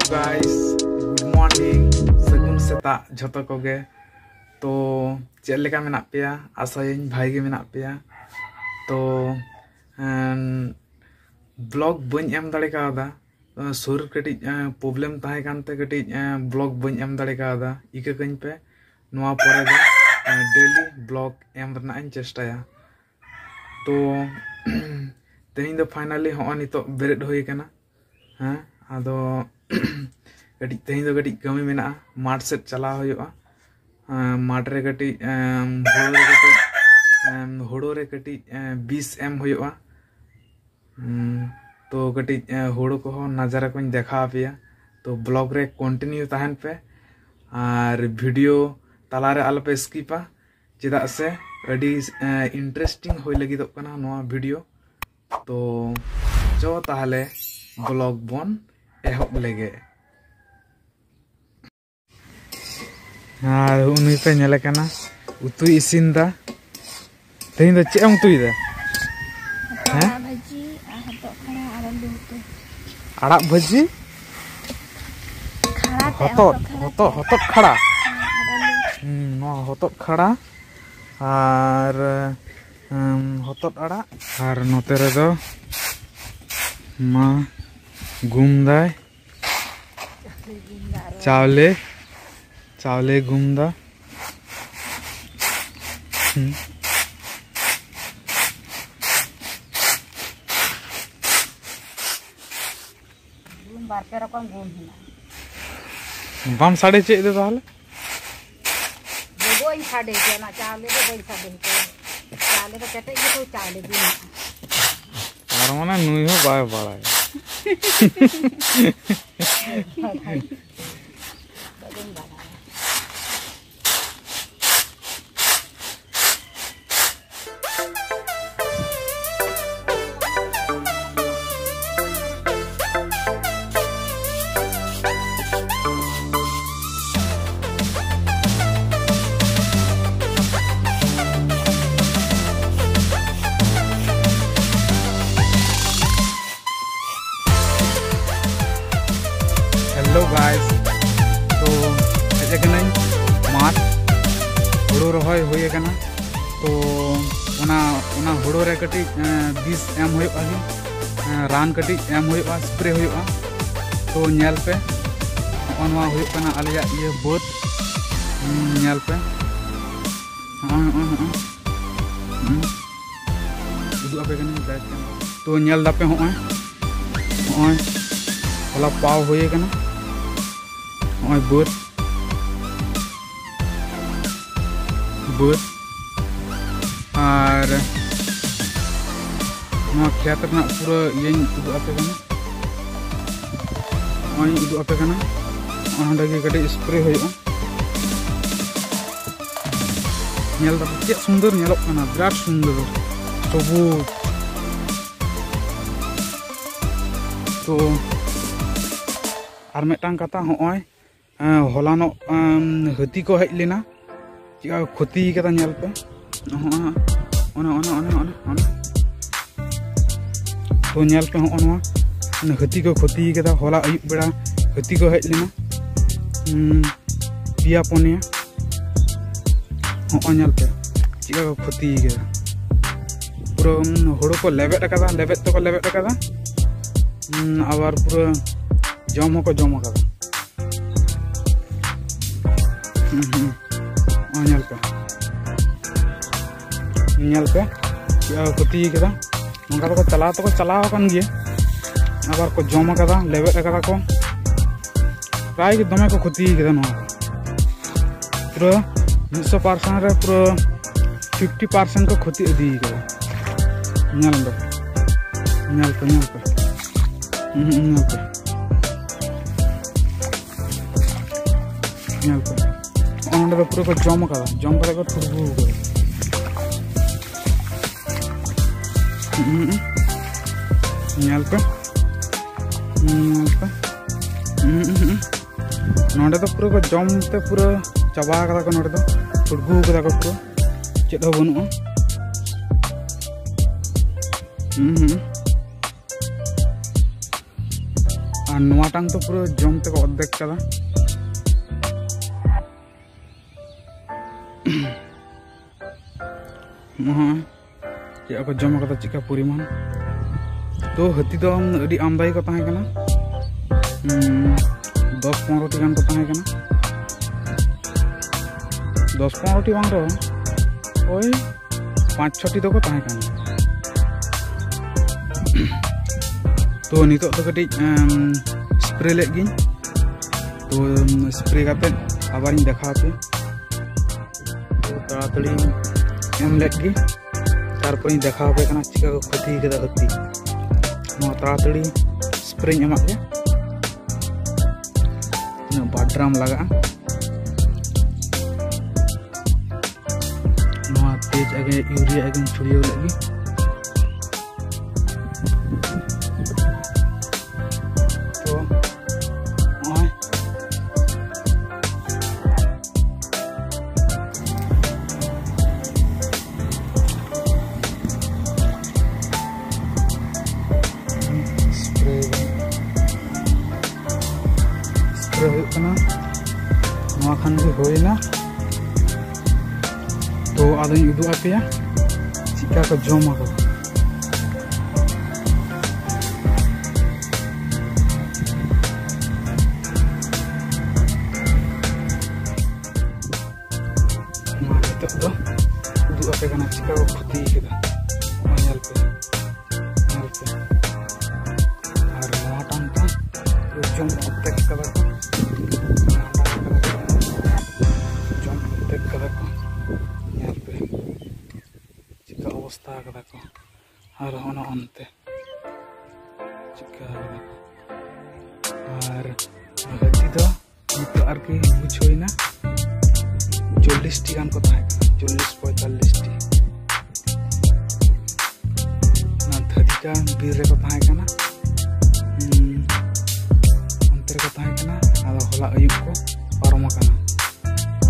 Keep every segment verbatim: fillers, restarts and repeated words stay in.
Guys, good morning, ᱥᱟᱹᱜᱩᱱ ᱥᱮᱛᱟᱜ ᱡᱷᱚᱛᱚ ᱠᱚᱜᱮ᱾ ᱛᱚ ᱪᱮᱫ ᱞᱮᱠᱟ ᱢᱮᱱᱟᱜ ᱯᱮᱭᱟ? ᱟᱥᱟᱭᱟᱹᱧ ᱵᱷᱟᱜᱮ ᱜᱮ ᱢᱮᱱᱟᱜ ᱯᱮᱭᱟ᱾ ᱛᱚ ᱵᱞᱚᱜ ᱵᱟᱹᱧ ᱮᱢ ᱫᱟᱲᱮ ᱠᱟᱣᱫᱟ᱾ ᱥᱩᱨ ᱠᱟᱹᱴᱤᱡ ᱯᱨᱚᱵᱞᱮᱢ ᱛᱟᱦᱮᱸ ᱠᱟᱱᱛᱮ ᱠᱟᱹᱴᱤᱡ ᱵᱞᱚᱜ ᱵᱟᱹᱧ ᱮᱢ ᱫᱟᱲᱮ ᱠᱟᱣᱫᱟ᱾ ᱤᱠᱟᱹ ᱠᱟᱹᱧ ᱯᱮ, ᱱᱚᱣᱟ ᱯᱚᱨᱮ ᱫᱚ ᱰᱮᱞᱤ ᱵᱞᱚᱜ ᱮᱢ ᱨᱮᱱᱟᱜ ᱤᱧ ᱪᱮᱥᱴᱟᱭᱟ᱾ ᱛᱚ ᱛᱮᱦᱮᱧ ᱫᱚ ᱯᱷᱟᱭᱱᱟᱞᱤ ᱦᱚᱸᱜᱼᱚᱭ ᱱᱤᱛᱚᱜ ᱵᱮᱨᱮᱫ ᱦᱩᱭ ᱠᱟᱱᱟ᱾ ᱦᱮᱸ, ᱟᱫᱚ ᱠᱟᱹᱴᱤᱡ ᱛᱮᱦᱮᱧ ᱫᱚ ᱠᱟᱹᱴᱤᱡ ᱠᱟᱹᱢᱤ ᱢᱮᱱᱟᱜᱼᱟ, ᱢᱟᱴᱷ ᱥᱮᱫ ᱪᱟᱞᱟᱣ ᱦᱩᱭᱩᱜᱼᱟ᱾ ᱢᱟᱴᱷ ᱨᱮ ᱠᱟᱹᱴᱤᱡ ᱦᱩᱲᱩ ᱨᱮ ᱠᱟᱹᱴᱤᱡ ᱦᱩᱲᱩ ᱨᱮ ᱠᱟᱹᱴᱤᱡ ᱵᱤᱥ ᱮᱢ ᱦᱩᱭᱩᱜᱼᱟ᱾ ᱛᱚ ᱠᱟᱹᱴᱤᱡ ᱦᱩᱲᱩ ᱠᱚᱦᱚᱸ ᱱᱟᱡᱟᱨᱟ ᱠᱚᱧ ᱫᱮᱠᱷᱟᱣ ᱟᱯᱮᱭᱟ᱾ ᱛᱚ ᱵᱞᱚᱜ ᱨᱮ ᱠᱚᱱᱴᱤᱱᱤᱭᱩ ᱛᱟᱦᱮᱱ ᱯᱮ ᱟᱨ ᱵᱷᱤᱰᱤᱭᱳ ᱛᱟᱞᱟᱨᱮ ᱟᱞᱚᱯᱮ ᱥᱠᱤᱯᱟ, ᱪᱮᱫᱟᱜ ᱥᱮ ᱟᱹᱰᱤ ᱤᱱᱴᱟᱨᱮᱥᱴᱤᱝ ᱦᱩᱭ ᱞᱟᱹᱜᱤᱫᱚᱜ ᱠᱟᱱᱟ ᱱᱚᱣᱟ ᱵᱷᱤᱰᱤᱭᱳ᱾ ᱛᱚ ᱪᱚ ᱛᱟᱦᱞᱮ ᱵᱞᱚᱜ ᱵᱚᱱ ᱮᱦᱚᱵ ᱞᱮᱜᱮ᱾ ᱟᱨ ᱩᱱᱤ ᱯᱮ ᱧᱮᱞᱮ ᱠᱟᱱᱟ, ᱩᱛᱩᱭ ᱤᱥᱤᱱ ᱫᱟ᱾ ᱛᱮᱦᱮᱧ ᱫᱚ ᱪᱮᱫ ᱮᱢ ᱩᱛᱩᱭᱮᱫᱟ? ᱦᱮᱸ? ᱟᱲᱟᱜ ᱵᱷᱟᱹᱡᱤ ᱟᱨ ᱦᱚᱛᱚᱫ ᱠᱷᱟᱲᱟ ᱟᱨ ᱟᱹᱞᱩ ᱩᱛᱩ᱾ ᱟᱲᱟᱜ ᱵᱷᱟᱹᱡᱤ? ᱠᱷᱟᱲᱟ ᱛᱮ, ᱦᱚᱛᱚᱫ, ᱦᱚᱛᱚᱫ ᱠᱷᱟᱲᱟ ᱛᱮ᱾ ᱦᱚᱛᱚᱫ, ᱦᱚᱛᱚᱫ ᱠᱷᱟᱲᱟ᱾ ᱦᱮᱸ, ᱟᱨ ᱟᱹᱞᱩ᱾ ᱦᱩᱸ, ᱱᱚᱣᱟ ᱦᱚᱛᱚᱫ ᱠᱷᱟᱲᱟ ᱟᱨ ᱦᱚᱛᱚᱫ ᱟᱲᱟᱜ᱾ ᱟᱨ ᱱᱚᱛᱮ ᱨᱮᱫᱚ ᱢᱟ ᱜᱩᱢ ᱫᱟᱭ᱾ ᱪᱟᱣᱞᱮ, ᱪᱟᱣᱞᱮ ᱜᱩᱢ ᱫᱟ᱾ ᱦᱩᱸ᱾ ᱜᱩᱢ ᱵᱟᱨ ᱯᱮ ᱨᱚᱠᱚᱢ ᱜᱩᱢ ᱦᱮᱱᱟᱜᱼᱟ᱾ ᱵᱟᱢ ᱥᱟᱰᱮ ᱦᱚᱪᱚᱭᱮᱫ ᱫᱚ ᱛᱟᱦᱚᱞᱮ? ᱵᱟᱹᱧ ᱥᱟᱰᱮ ᱦᱚᱪᱚᱭᱟ, ᱚᱱᱟ ᱪᱟᱣᱞᱮ ᱫᱚ ᱵᱟᱹᱧ ᱥᱟᱰᱮ ᱦᱚᱪᱚᱭᱟ᱾ ᱪᱟᱣᱞᱮ ᱫᱚ ᱠᱮᱴᱮᱡ ᱜᱮᱛᱚ ᱪᱟᱣᱞᱮ ᱜᱩᱢ ᱦᱮᱱᱟᱜᱼᱟ᱾ ᱛᱟᱨ ᱢᱟᱱᱮ ᱱᱩᱭ ᱦᱚᱸ ᱵᱟᱭ ᱵᱟᱲᱟᱭᱟ᱾ ᱵᱟᱹᱧ ᱵᱟᱲᱟᱭᱟ᱾ Hello guys, ᱛᱚ ᱦᱮᱡ ᱟᱠᱟᱱᱟᱹᱧ ᱢᱟᱴᱷ, ᱦᱩᱲᱩ ᱨᱚᱦᱚᱭ ᱦᱩᱭ ᱟᱠᱟᱱᱟ᱾ ᱛᱚ ᱚᱱᱟ ᱚᱱᱟ ᱦᱩᱲᱩ ᱨᱮ ᱠᱟᱹᱴᱤᱡ ᱮᱸ, ᱵᱤᱥ ᱮᱢ ᱦᱩᱭᱩᱜᱼᱟ, ᱮᱸ, ᱨᱟᱱ ᱠᱟᱹᱴᱤᱡ ᱮᱢ ᱦᱩᱭᱩᱜᱼᱟ, ᱥᱯᱨᱮ ᱦᱩᱭᱩᱜᱼᱟ᱾ ᱛᱚ ᱧᱮᱞ ᱯᱮ, ᱱᱚᱜᱼᱚ ᱱᱚᱣᱟ ᱦᱩᱭᱩᱜ ᱠᱟᱱᱟ ᱟᱞᱮᱭᱟᱜ ᱤᱭᱟᱹ ᱵᱟᱹᱫᱽ᱾ ᱦᱩᱸ, ᱧᱮᱞ ᱯᱮ, ᱱᱚᱜᱼᱚᱭ ᱱᱚᱜᱼᱚᱭ ᱱᱚᱜᱼᱚᱭ ᱦᱩᱸ, ᱩᱫᱩᱜ ᱟᱯᱮ ᱠᱟᱹᱱᱟᱹᱧ guys᱾ ᱛᱚ ᱧᱮᱞ ᱫᱟᱯᱮ, ᱦᱚᱸᱜᱼᱚᱭ ᱦᱚᱸᱜᱼᱚᱭ ᱦᱚᱞᱟ ᱯᱟᱣ ᱦᱩᱭ ᱟᱠᱟᱱᱟ, ᱦᱚᱸᱜᱼᱚᱭ ᱵᱟᱹᱫᱽ ᱵᱟᱹᱫᱽ᱾ ᱟᱨ ᱱᱚᱣᱟ ᱠᱷᱮᱛ ᱨᱮᱱᱟᱜ ᱯᱩᱨᱟᱹ ᱤᱭᱟᱹᱧ ᱩᱫᱩᱜ ᱟᱯᱮ ᱠᱟᱱᱟ, ᱱᱚᱜᱼᱚᱭ ᱤᱧ ᱩᱫᱩᱜ ᱟᱯᱮ ᱠᱟᱱᱟ᱾ ᱱᱚᱜᱼᱚᱭ ᱱᱚᱸᱰᱮ ᱜᱮ ᱠᱟᱹᱴᱤᱡ ᱥᱯᱨᱮ ᱦᱩᱭᱩᱜᱼᱟ᱾ ᱧᱮᱞ ᱫᱟᱯᱮ ᱪᱮᱫ ᱥᱩᱱᱫᱚᱨ ᱧᱮᱞᱚᱜ ᱠᱟᱱᱟ, ᱵᱤᱨᱟᱴ ᱥᱩᱱᱫᱚᱨ ᱥᱚᱵᱩᱡ᱾ ᱛᱚ ᱟᱨ ᱢᱤᱫᱴᱟᱝ ᱠᱟᱛᱷᱟ, ᱦᱚᱸᱜᱼᱚᱭ ᱮᱸ, ᱦᱚᱞᱟᱱᱚᱜ ᱮᱸ, ᱦᱟᱹᱛᱤ ᱠᱚ ᱦᱮᱡ ᱞᱮᱱᱟ, ᱪᱮᱫᱠᱟ ᱠᱚ ᱠᱷᱚᱛᱤ ᱠᱟᱫᱟ ᱧᱮᱞ ᱯᱮ᱾ ᱦᱚᱸᱜᱼᱚᱭ, ᱚᱱᱮ ᱚᱱᱮ ᱚᱱᱮ ᱚᱱᱮ ᱚᱱᱮ ᱛᱚ ᱧᱮᱞ ᱯᱮ, ᱦᱚᱸᱜᱼᱚ ᱱᱚᱣᱟ ᱚᱱᱮ ᱦᱟᱹᱛᱤ ᱠᱚ ᱠᱷᱚᱛᱤ ᱠᱟᱫᱟ᱾ ᱦᱚᱞᱟ ᱟᱹᱭᱩᱵ ᱵᱮᱲᱟ ᱦᱟᱹᱛᱤ ᱠᱚ ᱦᱮᱡ ᱞᱮᱱᱟ, ᱦᱩᱸ, ᱯᱮᱭᱟ ᱯᱩᱱᱭᱟ᱾ ᱦᱚᱸᱜᱼᱚᱭ ᱧᱮᱞ ᱯᱮ ᱪᱮᱫᱠᱟ ᱠᱚ ᱠᱷᱚᱛᱤ ᱠᱟᱫᱟ, ᱯᱩᱨᱟᱹ ᱦᱩᱲᱩ ᱠᱚ ᱞᱮᱵᱮᱫ ᱟᱠᱟᱫᱟ, ᱞᱮᱵᱮᱫ ᱛᱮᱠᱚ ᱞᱮᱵᱮᱫ ᱟᱠᱟᱫᱟ᱾ ᱦᱩᱸ, ᱟᱵᱟᱨ ᱯᱩᱨᱟᱹ ᱡᱚᱢ ᱦᱚᱸᱠᱚ ᱡᱚᱢ ᱟᱠᱟᱫᱟ᱾ ᱦᱩᱸ, ᱦᱩᱸ᱾ ᱱᱚᱜᱼᱚᱭ ᱧᱮᱞ ᱯᱮ, ᱧᱮᱞ ᱯᱮ ᱪᱮᱫ ᱠᱚ ᱠᱷᱚᱛᱤ ᱠᱟᱫᱟ᱾ ᱱᱚᱝᱠᱟ ᱫᱚᱠᱚ ᱪᱟᱞᱟᱣ ᱛᱮᱠᱚ ᱪᱟᱞᱟᱣ ᱟᱠᱟᱱ ᱜᱮᱭᱟ, ᱟᱵᱟᱨ ᱠᱚ ᱡᱚᱢ ᱟᱠᱟᱫᱟ, ᱞᱮᱵᱮᱫ ᱟᱠᱟᱫᱟ ᱠᱚ᱾ ᱯᱨᱟᱭ ᱜᱮ ᱫᱚᱢᱮ ᱠᱚ ᱠᱷᱚᱛᱤ ᱠᱟᱫᱟ ᱱᱚᱣᱟ ᱠᱚ᱾ ᱯᱩᱨᱟᱹ ᱢᱤᱫᱥᱚ ᱯᱟᱨᱥᱮᱱᱴ ᱨᱮ ᱯᱩᱨᱟᱹ ᱯᱷᱤᱯᱴᱤ ᱯᱟᱨᱥᱮᱱᱴ ᱠᱚ ᱠᱷᱚᱛᱤ ᱤᱫᱤ ᱠᱟᱫᱟ᱾ ᱧᱮᱞ ᱫᱚ, ᱧᱮᱞ ᱯᱮ, ᱧᱮᱞ ᱯᱮ, ᱦᱩᱸ, ᱦᱩᱸ, ᱧᱮᱞ ᱯᱮ᱾ ᱧᱮᱞ ᱯᱮ, ᱱᱚᱜᱼᱚ ᱱᱚᱸᱰᱮ ᱫᱚ ᱯᱩᱨᱟᱹ ᱠᱚ ᱡᱚᱢ ᱠᱟᱫᱟ, ᱡᱚᱢ ᱠᱟᱛᱮ ᱠᱚ ᱴᱷᱩᱲᱜᱩ ᱠᱟᱫᱟ᱾ ᱦᱩᱸ, ᱦᱩᱸ, ᱦᱩᱸ᱾ ᱧᱮᱞ ᱯᱮ, ᱧᱮᱞ ᱯᱮ᱾ ᱦᱩᱸ, ᱦᱩᱸ, ᱦᱩᱸ᱾ ᱱᱚᱸᱰᱮ ᱫᱚ ᱯᱩᱨᱟᱹ ᱠᱚ ᱡᱚᱢ ᱛᱮ ᱯᱩᱨᱟᱹ ᱪᱟᱵᱟ ᱠᱟᱫᱟ ᱠᱚ, ᱱᱚᱸᱰᱮ ᱫᱚ ᱴᱷᱩᱲᱜᱩ ᱠᱟᱫᱟ ᱠᱚ ᱯᱩᱨᱟᱹ, ᱪᱮᱫ ᱦᱚᱸ ᱵᱟᱹᱱᱩᱜᱼᱟ᱾ ᱦᱩᱸ, ᱦᱩᱸ᱾ ᱟᱨ ᱱᱚᱣᱟᱴᱟᱝ ᱛᱚ ᱯᱩᱨᱟᱹ ᱡᱚᱢ ᱛᱮᱠᱚ ᱚᱨᱫᱷᱮᱠ ᱠᱟᱫᱟ᱾ ᱱᱚᱜᱼᱚᱭ ᱪᱮᱫ ᱠᱚ ᱡᱚᱢ ᱠᱟᱫᱟ, ᱪᱮᱫᱠᱟ ᱯᱚᱨᱤᱢᱟᱱ᱾ ᱛᱚ ᱦᱟᱹᱛᱤ ᱫᱚ ᱟᱹᱰᱤ ᱟᱢᱫᱟ ᱜᱮᱠᱚ ᱛᱟᱦᱮᱸ ᱠᱟᱱᱟ᱾ ᱦᱩᱸ, ᱫᱚᱥ ᱯᱚᱱᱨᱚ ᱴᱤ ᱜᱟᱱ ᱠᱚ ᱛᱟᱦᱮᱸ ᱠᱟᱱᱟ᱾ ᱫᱚᱥ ᱯᱚᱱᱨᱚ ᱴᱤ ᱵᱟᱝ ᱨᱮᱦᱚᱸ, ᱳᱭ ᱯᱟᱸᱪ ᱪᱷᱚᱴᱤ ᱫᱚᱠᱚ ᱛᱟᱦᱮᱸ ᱠᱟᱱᱟ᱾ ᱛᱚ ᱱᱤᱛᱚᱜ ᱫᱚ ᱠᱟᱹᱴᱤᱡ ᱥᱯᱨᱮ ᱞᱮᱫ ᱜᱤᱧ᱾ ᱛᱚ ᱥᱯᱨᱮ ᱠᱟᱛᱮ ᱟᱵᱟᱨᱤᱧ ᱫᱮᱠᱷᱟᱣ ᱟᱯᱮ᱾ ᱛᱚ ᱛᱟᱲᱟᱛᱟᱲᱤᱧ ᱮᱢ ᱞᱮᱫ ᱜᱮ, ᱛᱟᱨᱯᱚᱨᱮᱧ ᱫᱮᱠᱷᱟᱣ ᱟᱯᱮ ᱠᱟᱱᱟ ᱪᱤᱠᱟ ᱠᱚ ᱠᱷᱚᱛᱤ ᱠᱟᱫᱟ ᱦᱟᱹᱛᱤ᱾ ᱱᱚᱣᱟ ᱛᱟᱲᱟᱛᱟᱲᱤ ᱥᱯᱨᱮᱧ ᱮᱢᱟᱜ ᱜᱮ᱾ ᱛᱤᱱᱟᱹᱜ ᱵᱟᱨ ᱰᱨᱟᱢ ᱞᱟᱜᱟᱜᱼᱟ᱾ ᱱᱚᱣᱟ ᱯᱮᱡᱽ ᱟᱜᱮ ᱤᱭᱩᱨᱤᱭᱟ ᱟᱜᱮᱧ ᱪᱷᱩᱲᱭᱟᱹᱣ ᱞᱮᱫ ᱜᱮ᱾ ᱛᱚ ᱱᱚᱜᱼᱚᱭ ᱥᱯᱨᱮ ᱥᱯᱨᱮ ᱦᱩᱭᱩᱜ ᱠᱟᱱᱟ᱾ ᱱᱚᱣᱟ ᱠᱷᱟᱱ ᱜᱮ ᱦᱩᱭᱱᱟ᱾ ᱛᱚ ᱟᱫᱚᱧ ᱩᱫᱩᱜ ᱟᱯᱮᱭᱟ ᱪᱮᱫᱠᱟ ᱠᱚ ᱡᱚᱢ ᱟᱠᱚ᱾ ᱱᱚᱣᱟ ᱱᱤᱛᱚᱜ ᱫᱚ ᱩᱫᱩᱜ ᱟᱯᱮ ᱠᱟᱱᱟ ᱪᱮᱫᱠᱟ ᱠᱚ ᱠᱷᱚᱛᱤ ᱠᱮᱫᱟ᱾ ᱱᱚᱣᱟ ᱧᱮᱞ ᱯᱮ, ᱧᱮᱞ ᱯᱮ᱾ ᱟᱨ ᱱᱚᱣᱟ ᱴᱟᱝ ᱴᱟᱝ ᱡᱚᱢ ᱚᱨᱫᱷᱮᱠ ᱠᱟᱫᱟ ᱠᱚ, ᱞᱟᱸᱰᱟ ᱠᱟᱫᱟ ᱠᱚ, ᱡᱚᱢ ᱚᱨᱫᱷᱮᱠ ᱠᱟᱫᱟ ᱠᱚ᱾ ᱧᱮᱞ ᱯᱮ ᱪᱮᱫᱠᱟ ᱚᱵᱚᱥᱛᱟ ᱠᱟᱫᱟ ᱠᱚ᱾ ᱟᱨ ᱚᱱᱟ ᱚᱱᱛᱮ ᱪᱮᱫᱠᱟ ᱠᱟᱫᱟ ᱠᱚ᱾ ᱟᱨ ᱦᱟᱹᱛᱤ ᱫᱚ ᱱᱤᱛᱚᱜ ᱟᱨᱠᱤ ᱵᱩᱡᱷᱟᱹᱣ ᱮᱱᱟ, ᱪᱚᱞᱞᱤᱥ ᱴᱤ ᱜᱟᱱ ᱠᱚ ᱛᱟᱦᱮᱸ ᱠᱟᱱᱟ, ᱪᱚᱞᱞᱤᱥ ᱯᱚᱸᱭᱛᱟᱞᱞᱤᱥ ᱴᱤ᱾ ᱚᱱᱟ ᱫᱷᱟᱹᱫᱤᱠᱟ ᱵᱤᱨ ᱨᱮᱠᱚ ᱛᱟᱦᱮᱸ ᱠᱟᱱᱟ᱾ ᱦᱩᱸ, ᱚᱱᱛᱮ ᱨᱮᱠᱚ ᱛᱟᱦᱮᱸ ᱠᱟᱱᱟ᱾ ᱟᱫᱚ ᱦᱚᱞᱟ ᱟᱹᱭᱩᱵ ᱠᱚ ᱯᱟᱨᱚᱢ ᱟᱠᱟᱱᱟ᱾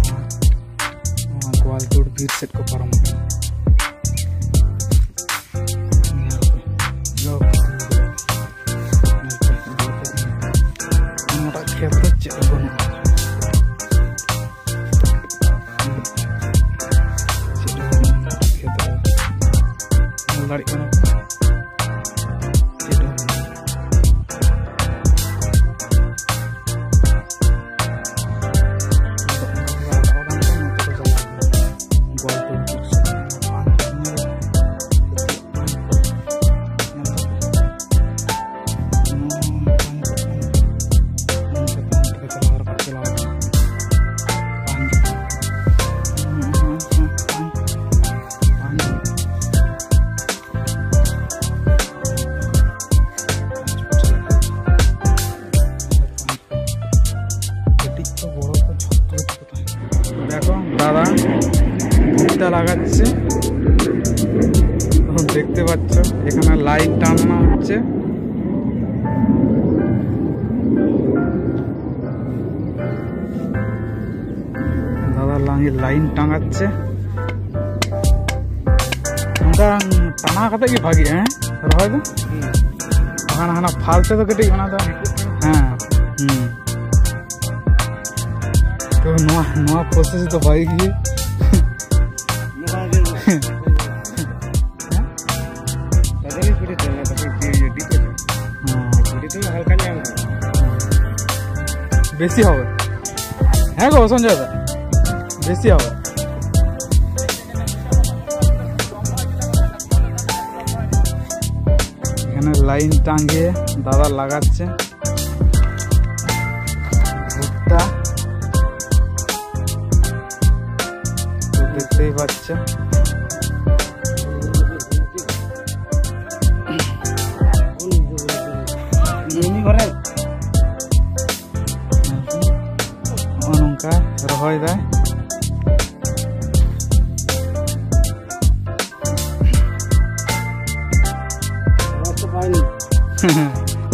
ᱱᱚᱣᱟ, ᱱᱚᱣᱟ ᱜᱳᱣᱟᱞᱴᱳᱲ ᱵᱤᱨ ᱥᱮᱫ ᱠᱚ ᱯᱟᱨᱚᱢ ᱟᱠᱟᱱᱟ᱾ ᱧᱮᱞ ᱯᱮ, ᱡᱚ ᱠᱚ ᱧᱮᱞ ᱯᱮ, ᱧᱮᱞ ᱯᱮ, ᱧᱮᱞ ᱯᱮ᱾ ᱚᱲᱟᱜ ᱠᱷᱮᱛ ᱫᱚ ᱪᱮᱫ ᱦᱚᱸ ᱵᱟᱹᱱᱩᱜᱼᱟ᱾ ᱪᱮᱫ ᱦᱚᱸ ᱵᱟᱹᱱᱩᱜᱼᱟ ᱠᱷᱮᱛ ᱨᱮ᱾ ᱧᱮᱞ ᱫᱟᱲᱮᱭᱟᱜ ᱠᱟᱱᱟ ᱯᱮ? ᱪᱮᱫ ᱦᱚᱸ ᱵᱟᱹᱱᱩᱜᱼᱟ᱾ ᱠᱟᱹᱴᱤᱡ ᱠᱚ ᱵᱚᱲᱚ ᱠᱚ ᱡᱷᱚᱛᱚ ᱜᱮᱠᱚ ᱛᱟᱦᱮᱸ ᱠᱟᱱᱟ᱾ ᱫᱮᱠᱷᱚ দাদা ভুট্টা লাগাচ্ছে। দেখতে পাচ্ছ এখানে লাইন টানানো হচ্ছে। দাদা লাইন, লাইন টাঙাচ্ছে। ᱚᱱᱠᱟ ᱴᱟᱱᱟ ᱠᱟᱛᱮ ᱜᱮ ᱵᱷᱟᱜᱤᱜᱼᱟ, ᱦᱮᱸ, ᱨᱚᱦᱚᱭ ᱫᱚ᱾ ᱵᱟᱠᱷᱟᱱ ᱦᱟᱱᱟ ᱯᱷᱟᱞ ᱛᱮᱫᱚ ᱠᱟᱹᱴᱤᱡ ᱚᱱᱟ ᱫᱚ, ᱦᱮᱸ, ᱦᱩᱸ᱾ ᱛᱚ ᱱᱚᱣᱟ, ᱱᱚᱣᱟ ᱯᱨᱚᱥᱮᱥ ᱫᱚ ᱵᱷᱟᱜᱤ ᱜᱮ᱾ ᱱᱚᱣᱟ ᱜᱮ᱾ ᱛᱟᱲᱟᱛᱟᱲᱤ ᱯᱩᱨᱟᱹ ᱪᱟᱞᱟᱜᱼᱟ, ᱛᱟᱨᱯᱚᱨ ᱤᱭᱟᱹ, ᱤᱭᱟᱹ, ᱰᱤᱯ ᱨᱮ᱾ ᱦᱮᱸ᱾ ᱯᱩᱨᱟᱹ ᱛᱮ ᱦᱟᱞᱠᱟ ᱧᱚᱜ ᱮᱢ ᱠᱟᱜᱼᱟ᱾ বেশি হবে। হ্যাঁ গো, সঞ্জয় দা, বেশি হবে। এখানে লাইন টাঙিয়ে দাদা লাগাচ্ছে ভুট্টা। তো দেখতেই পাচ্ছ। ᱱᱚᱜᱼᱚ ᱱᱚᱝᱠᱟ ᱨᱚᱦᱚᱭ ᱫᱟᱭ᱾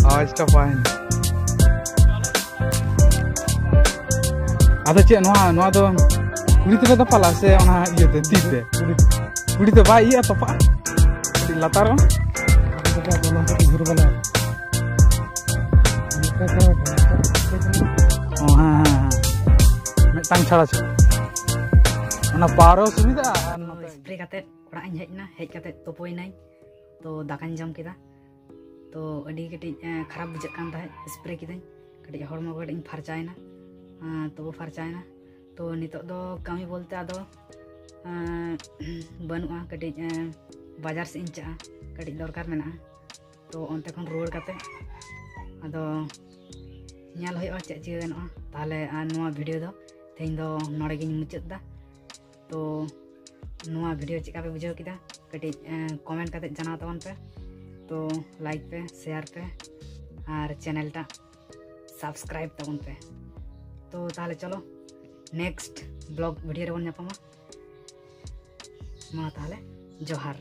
ᱟᱣᱟᱡᱽ ᱴᱟ ᱯᱟᱭ᱾ ᱟᱫᱚ ᱪᱮᱫ ᱱᱚᱣᱟ, ᱱᱚᱣᱟ ᱫᱚ ᱠᱩᱲᱤ ᱛᱮᱯᱮ ᱫᱟᱯᱟᱞᱟ ᱥᱮ ᱚᱱᱟ ᱤᱭᱟᱹᱛᱮ, ᱛᱤ ᱛᱮ? ᱠᱩᱲᱤ ᱛᱮ ᱵᱟᱭ ᱤᱭᱟᱹᱜᱼᱟ, ᱛᱚᱯᱟᱜᱼᱟ? ᱠᱟᱹᱴᱤᱡ ᱞᱟᱛᱟᱨᱚᱜᱼᱟ᱾ ᱦᱮᱸ, ᱦᱮᱸ, ᱦᱮᱸ᱾ ᱢᱤᱫᱴᱟᱝ ᱪᱷᱟᱲᱟ ᱪᱷᱟᱲᱟ᱾ ᱚᱱᱟ ᱯᱟᱣᱟᱨ ᱦᱚᱸ ᱥᱩᱵᱤᱫᱷᱟ ᱟᱨ ᱱᱚᱛᱮ ᱥᱯᱨᱮ ᱠᱟᱛᱮ ᱚᱲᱟᱜ ᱤᱧ ᱦᱮᱡ ᱮᱱᱟ᱾ ᱦᱮᱡ ᱠᱟᱛᱮ ᱛᱩᱯᱩᱭᱱᱟᱹᱧ, ᱛᱚ ᱫᱟᱠᱟᱧ ᱡᱚᱢ ᱠᱮᱫᱟ᱾ ᱛᱚ ᱟᱹᱰᱤ ᱠᱟᱹᱴᱤᱡ ᱮᱸ, ᱠᱷᱟᱨᱟᱯ ᱵᱩᱡᱷᱟᱹᱜ ᱠᱟᱱ ᱛᱟᱦᱮᱸᱫ᱾ ᱥᱯᱨᱮ ᱠᱤᱫᱟᱹᱧ, ᱠᱟᱹᱴᱤᱡ ᱦᱚᱲᱢᱚ ᱠᱚ ᱠᱟᱹᱴᱤᱡ ᱤᱧ ᱯᱷᱟᱨᱪᱟᱭᱮᱱᱟ, ᱮᱸ, ᱛᱩᱯᱩ ᱯᱷᱟᱨᱪᱟᱭᱮᱱᱟ᱾ ᱛᱚ ᱱᱤᱛᱚᱜ ᱫᱚ ᱠᱟᱹᱢᱤ ᱵᱚᱞᱛᱮ ᱟᱫᱚ ᱮᱸ, ᱵᱟᱹᱱᱩᱜᱼᱟ, ᱠᱟᱹᱴᱤᱡ ᱮᱸ, ᱵᱟᱡᱟᱨ ᱥᱮᱫ ᱤᱧ ᱪᱟᱜᱼᱟ, ᱠᱟᱹᱴᱤᱡ ᱫᱚᱨᱠᱟᱨ ᱢᱮᱱᱟᱜᱼᱟ᱾ ᱛᱚ ᱚᱱᱛᱮ ᱠᱷᱚᱱ ᱨᱩᱣᱟᱹᱲ ᱠᱟᱛᱮ ᱟᱫᱚ ᱧᱮᱞ ᱦᱩᱭᱩᱜᱼᱟ ᱪᱮᱫ ᱪᱤᱠᱟᱹ ᱜᱟᱱᱚᱜᱼᱟ᱾ ᱛᱟᱦᱚᱞᱮ ᱟᱨ ᱱᱚᱣᱟ ᱵᱷᱤᱰᱤᱭᱳ ᱫᱚ ᱛᱮᱦᱮᱧ ᱫᱚ ᱱᱚᱰᱮ ᱜᱤᱧ ᱢᱩᱪᱟᱹᱫ ᱮᱫᱟ᱾ ᱛᱚ ᱱᱚᱣᱟ ᱵᱷᱤᱰᱤᱭᱳ ᱪᱮᱫ ᱞᱮᱠᱟ ᱯᱮ ᱵᱩᱡᱷᱟᱹᱣ ᱠᱮᱫᱟ, ᱠᱟᱹᱴᱤᱡ ᱠᱚᱢᱮᱱᱴ ᱠᱟᱛᱮ ᱡᱟᱱᱟᱣ ᱛᱟᱵᱚᱱ ᱯᱮ᱾ ᱛᱚ ᱞᱟᱭᱤᱠ ᱯᱮ, ᱥᱮᱭᱟᱨ ᱯᱮ ᱟᱨ ᱪᱮᱱᱮᱞ ᱴᱟᱜ ᱥᱟᱵᱥᱠᱨᱟᱭᱤᱵ ᱛᱟᱵᱚᱱ ᱯᱮ᱾ ᱛᱚ ᱛᱟᱦᱚᱞᱮ ᱪᱚᱞᱚ ᱱᱮᱠᱥᱴ ᱵᱞᱚᱜ ᱵᱷᱤᱰᱤᱭᱳ ᱨᱮᱵᱚᱱ ᱧᱟᱯᱟᱢᱟ᱾ ᱢᱟ ᱛᱟᱦᱚᱞᱮ ᱡᱚᱦᱟᱨ᱾